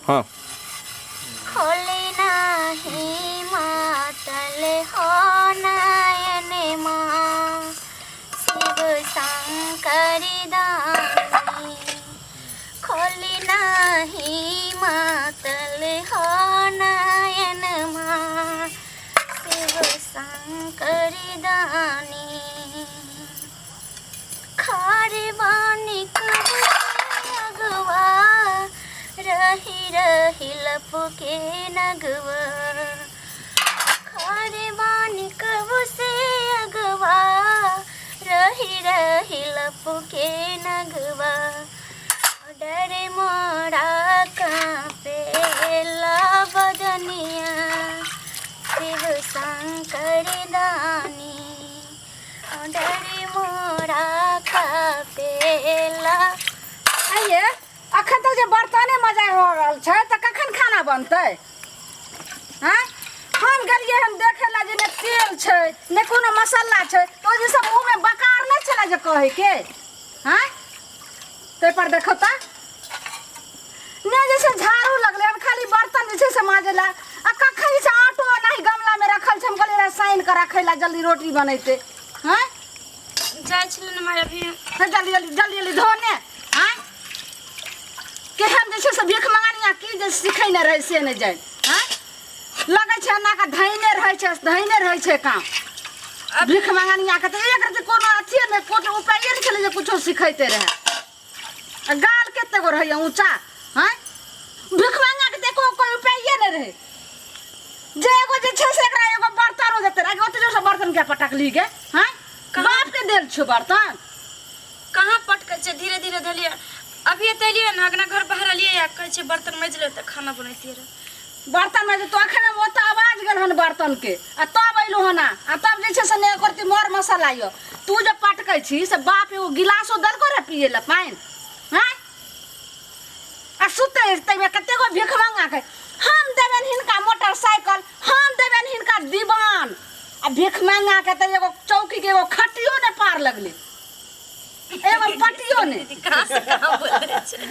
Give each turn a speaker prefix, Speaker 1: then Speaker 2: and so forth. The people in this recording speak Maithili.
Speaker 1: हाँ।
Speaker 2: खोले नाही मातल हो नयन माँ शिव शंकर दानी खोले नाही मातल हो नयन माँ शिव शंकर दानी खारे बानी अगवा रही रही लपके नगवा खारे बानी कब से अगवा रही रही लपके नगवा डरे मोरा कांपे ला बदनिया शिव शंकर दानी डरे मोरा कांपेला।
Speaker 3: आइए अखन तक जे बर्तने मजा हो रहल छै तऽ कखन खाना बनतै? आँय, हम गेलियै हन देखै लए जे ने तेल छै ने कोनो मसाला छै, तऽ ओहि दिनसँ मुँहमे बकार नहि छलै जे कहैके। आँय, ताहिपर देखो तऽ ने जे छै झाड़ू लगलै हन, खाली बर्तन जे छै से माजै लए। आ कखन जे छै आटो ओनाही गमलामे रखल छै, हम कहलियै रहए सानि कऽ रखै लए, जल्दी रोटी बनेतै। आँय,
Speaker 4: जाइ छलै ने माय अभी।
Speaker 3: हे, जल्दी जल्दी जल्दी जल्दी धो ने। आँय, केहन जे छै से भीख मंगनिया की जे सिखै नहि रहै से नहि जानि। आँय, लगै छै एना कऽ धैने रहै छै, धैने रहै छै काम भीख मंगनिया के। तऽ एक रति कोनो अथिए नहि, कोनो उपाये नहि छलै जे कुछो सिखैते रहै। आ गाल कते गो रहैया ऊँचा। आँय, भीख मंगा के तऽ एको कोइ उपाये नहि रहै जे एगो जे छै से एकरा एगो बर्तन हो जेतै। ओते जोर से बर्तन के पटकली गे? आँय, बाप के देल छौ बर्तन?
Speaker 4: कहाँ पटकै छै, धीरे धीरे धलियै। अभी एतऽ एलियै ने, अगना घर बहरलियै आ कहै छै बर्तन माजि ले तऽ खाना बनैतियै रह।
Speaker 3: बर्तन माजि तो अखन ओतऽ आवाज गेल हन बर्तन के आ तब अयलहुँ हन। आ तब जे छै से ने करती मर मसाला यऽ। तू जे पटकै छी से बाप एगो गिलासो देलको रे पियै लए पानि? आँय, आ सुतै ताहिमे कतेक गो भीख मंगा के हम देबनि हिनका मोटरसाइकिल, हम देबनि हिनका दीवान, आ भीख मंगा के तऽ एगो चौकी के एगो खटियो नहि पार लगलै, एगो पटियो नहि।
Speaker 4: कहाँ से कहाँ बोल दै छै।